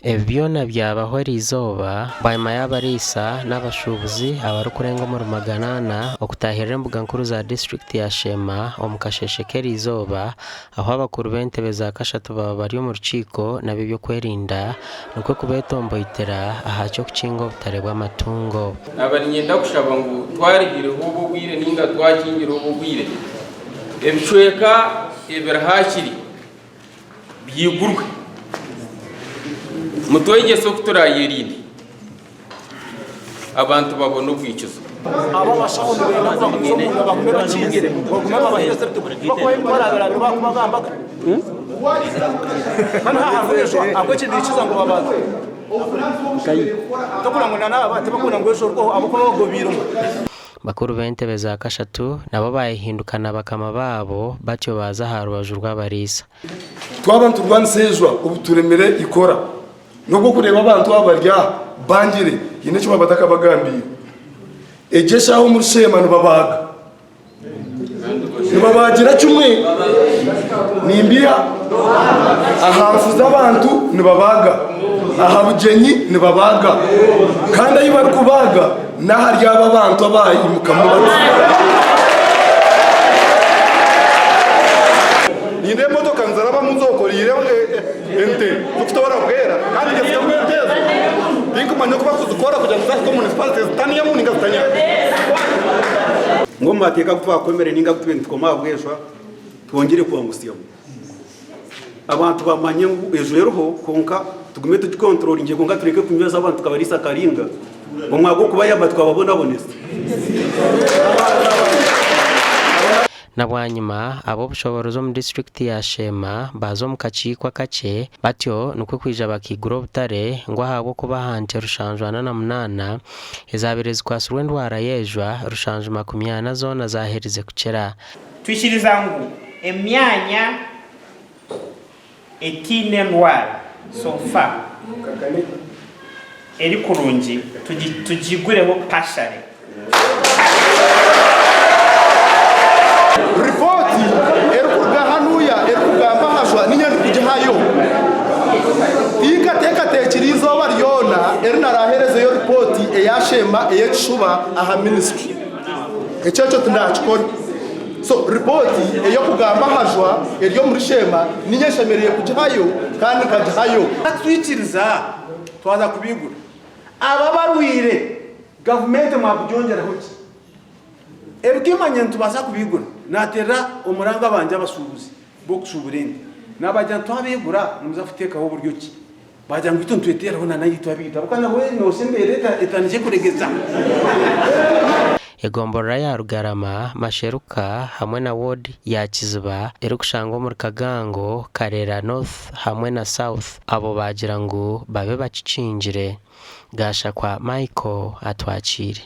Ebi byona byabaho eriizooba bwanyima y'abariisa n'abashuubuzi abarikurenga omuri 400 okutaahirira embuga nkuru za disiturikiti ya Sheema omu kasheeshe k'eriizooba ahu abakuru b'entebe za kashatu baaba bari omu rukiiko n'ab'eby'okwerinda nikwo kubeetomboitera aha ky'okukinga obutare bw'amatungo. Naaba niinyenda kushaba ngu twarihireho obu obwire nainga twakingireho obu obwire, ebicweka ebiri haakiri byigurwe. Mutwegyese oku turaayerinde, abantu babone obwikizo. Abo abashaho nibenda ngu bagumize omunda bagume bakingire, bagume babaheereze ebitabo. Tibakubaha ebitwarabirabire bakubagambaga. Kandi haaha hariho enjwa ahabw'eki nikiza ngu babaze. Tokura ngu na naaba tibakunda ngu enjwa erugweho ahabw'okuba bagobiiremu. Bakuru b'entebe za kashatu nabo baayehindukana bakama baabo, batyo baaza aha rubaju rw'abariisa. Twaba niturwanisa enjwa obu turemire ikora n'obu okureeba abantu aba bari aha bangire haine eki babatakabagambiire. Egyo eshaaha omuri Sheema nibabaaga. Nibabaagira kimwe nimbiha aha nfu z'abantu nibabaaga, aha bugyenyi nibabaaga kandi ahu barikubaaga n'ahari abo abantu abaayimukamu bati. Nindeeba emotoka nizirabamu zokoreire ente zikutoora bwera kandi nje zitarimu ente ezo tinkumanya oku barikuzikora kugira ngu zahika omu municipality zitaniamu ninga zitaniamu. Ngu omu mateeka agu twakomire ninga agu tubaire nitukoma aha bweshwa twongyere kwangusyamu. Abantu bamanye ngu enju eriho kwonka tugume tugikonturoringye kwonka tureke kunyweza abantu tukabariisa akaringa omwanya gw'okubayamba tukababonabonesa. Na bwanyima, ab'obushoboorozi omu disiturikiti ya Sheema baaza omu kakiiko akakye, batyo nikwo kwija bakaigura obutare ngu ahabw'okuba aha nte rushanju ana na munaana ezaabaire zikwatsirwe endwara y'ejwa, rushanju makumi ana zoona zaaherize kukira. Twikiriza ngu emyanya etaine ndwara so far eri kurungi tugigureho partially. Ripooti erikuruga hanuya erikugamba aha jwa niinye ndikugihayo. Tinkateekateekire eizooba ryona eri naraaheerezeyo ripooti eya Sheema ey'ekishuba aha minisitule. Ekyo ekyo tindakikora. So ripooti ey'okugamba aha jwa eri omuri Sheema niinye nshemereire kugihayo kandi nkagihayo. Twikiriza twaza kubigura. Abo abarwaire gavumenti mwakugyongyeraho ki? Ebikimanya nitubaasa kubigura. Naateerera omuranga abangye abashuubuzi b'okushuubura ente. Naabagira nti twabigura nimuza kuteekaho buryo ki? Baagira ngu itwe nitweteeraho na naitwe abaitu ahabw'okuba nabwo nooshusha embeera etandikire kuregeza. Egomborora ya Rugarama, Masheruka hamwe na ward ya Kiziba erikushangwa omuri Kagango, Karera North hamwe na South abo baagira ngu babe bakikingire. Gashakwa Michael atwakiire.